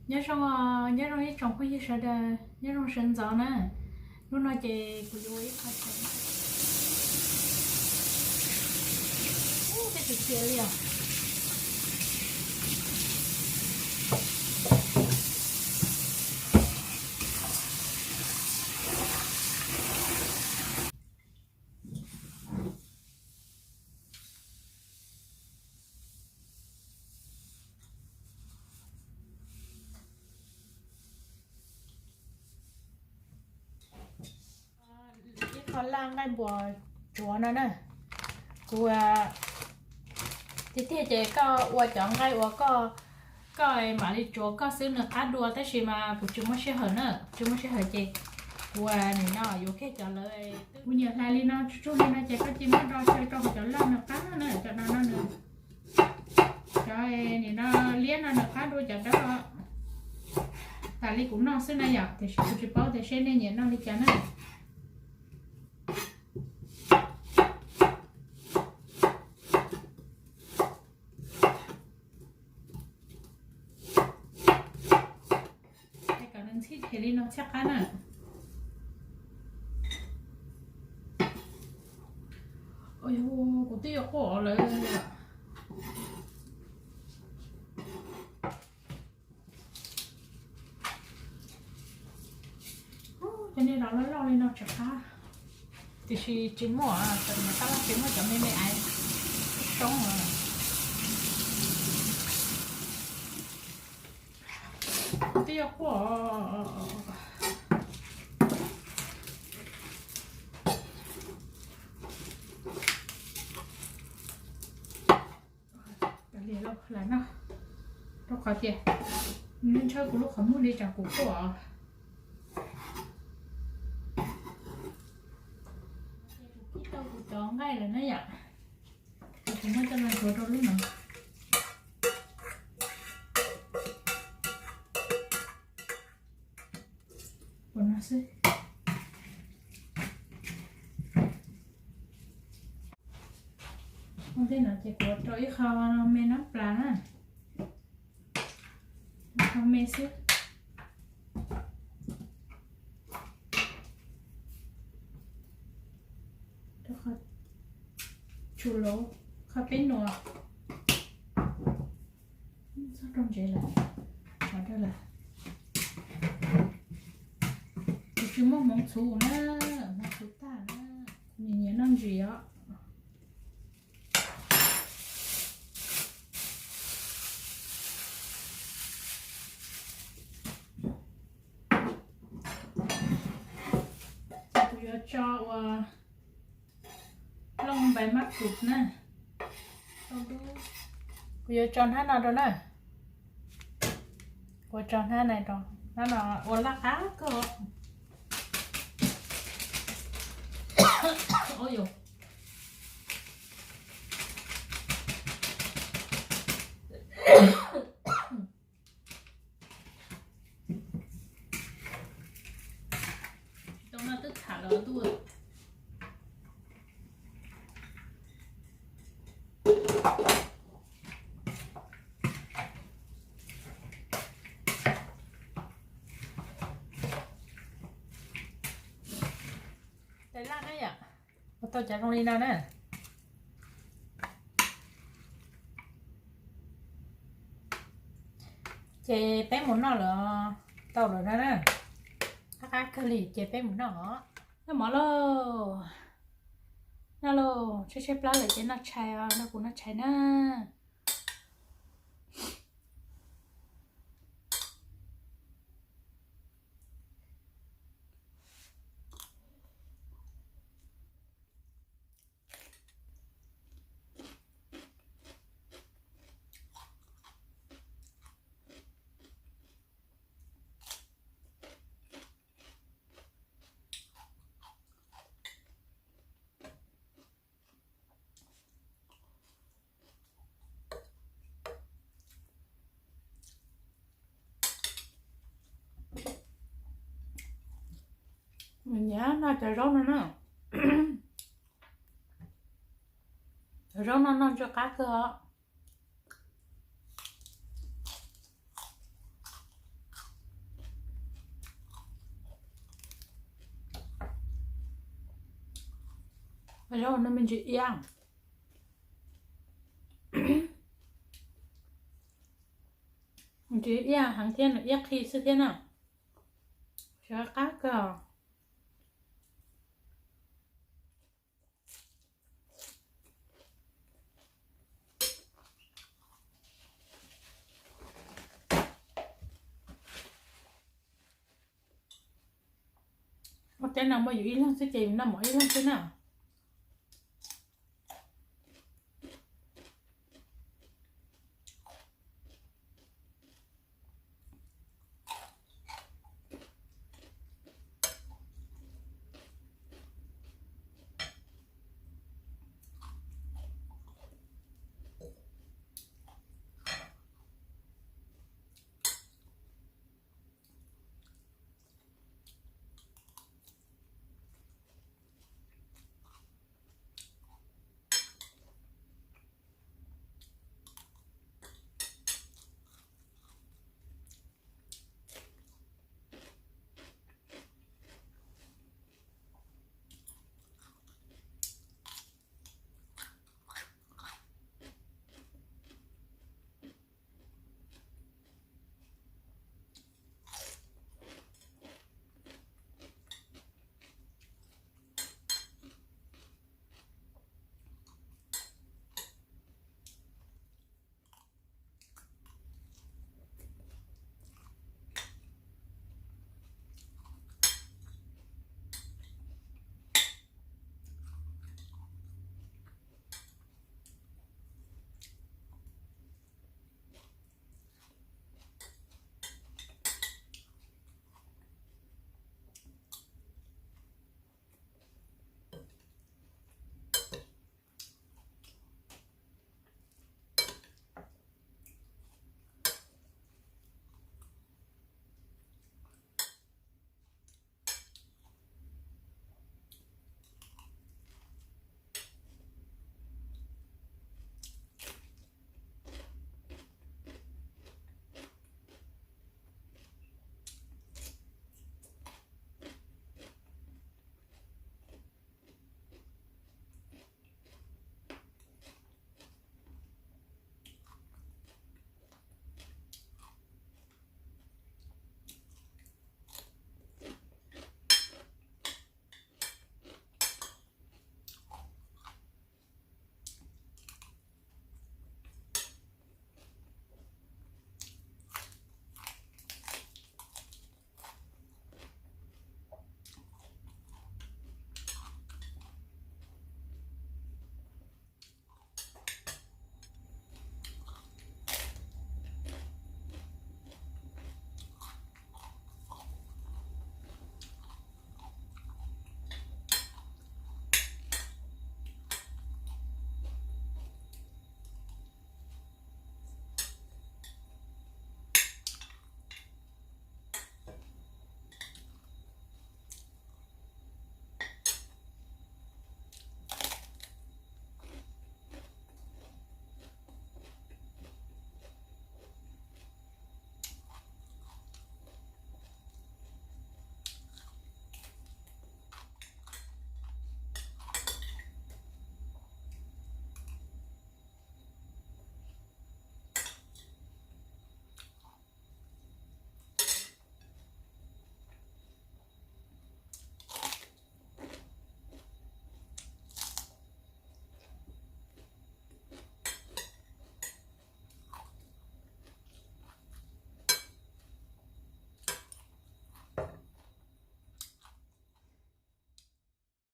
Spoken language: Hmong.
Nyob zoo, nyob zoo ib tsoom phooj ywg sawv daws, nyob zoo sawv ntxov na. Hnub no ces kuv yuav ua ib qho tsav, ub, tej txias txias li os. Ib qho laj nqaij npuas tsuav no na. Kuv tiag tiag ces koj ua cov nqaij uas koj, koj mam li tsuav koj xwb nws qab dua, tab sis mas kuv tsis muaj sij hawm na, tsis muaj sij hawm ces kuv nim no yuav kiag cov lawv. Kuv nyiam hlais li no tsuj tsuj li no ces koj cia muab do xyaw rau hauv cov laj nws qab na, cov no no nws, cov nim no liab no nws qab dua cov dawb. Tas li kuv noj xwb na yom, tiam sis kuv tsis paub tias seb nej nyiam noj li cas na. Kom nws ntxhib dhev li no txhiab qab na. Kuv twb yuav quaj lawm. Cov niag no loj loj li no tsam qab, tiam sis tsis muaj, cov niag qab loj tsis muaj, cov me me aiv soob. Kuv twb yuav quaj. Kav liam lauj, lam noj, rau qhov tias nws ntshaw kuv lub qhov muag li tsam kuv quaj. Kuv kib tau kuv cov nqaij lawm na yom, kuv muab coj los ntxuav rau lub no. Ua no xwb. Ua ntej no ces kuv rau ib qho me nab plas na, qho me xwb. Rau qhov tsum lauv qhov peb nuam. Txog rau ntsev lawm, tsov rau lawm. Kuv tsis muaj hmoov txhuv na, hmoov txhuv tag na, kuv nyiam nyiam noj ntsis os. Kuv yuav tso ua looj npais mab kuv na. Kuv yuav tso hnab no rau na. Kuv tso hnab no rau, hnab no ua laj qab kawg. Ua yus tau no twb tham lawm tuaj. Tais laj na yom, ua tau cov zoo li no na. Ces peb mus noj lawm, tau lawm no na. Qab qab kawg li ces peb mus noj os. Noj mov lauj. Noj lauj, tshaib tshaib plab lawm ces noj tshais os, noj kuv noj tshais na. Nyiam noj cov zaub no na. Cov zaub no noj ntsuag qab kawg os. Zaub no me ntsis iab, ntsis iab heev thiab, nws iab qhi xwb thiab na. Qab kawg. Ua teb no muaj yus ib leeg xwb ces yus noj mov ib leeg xwb na.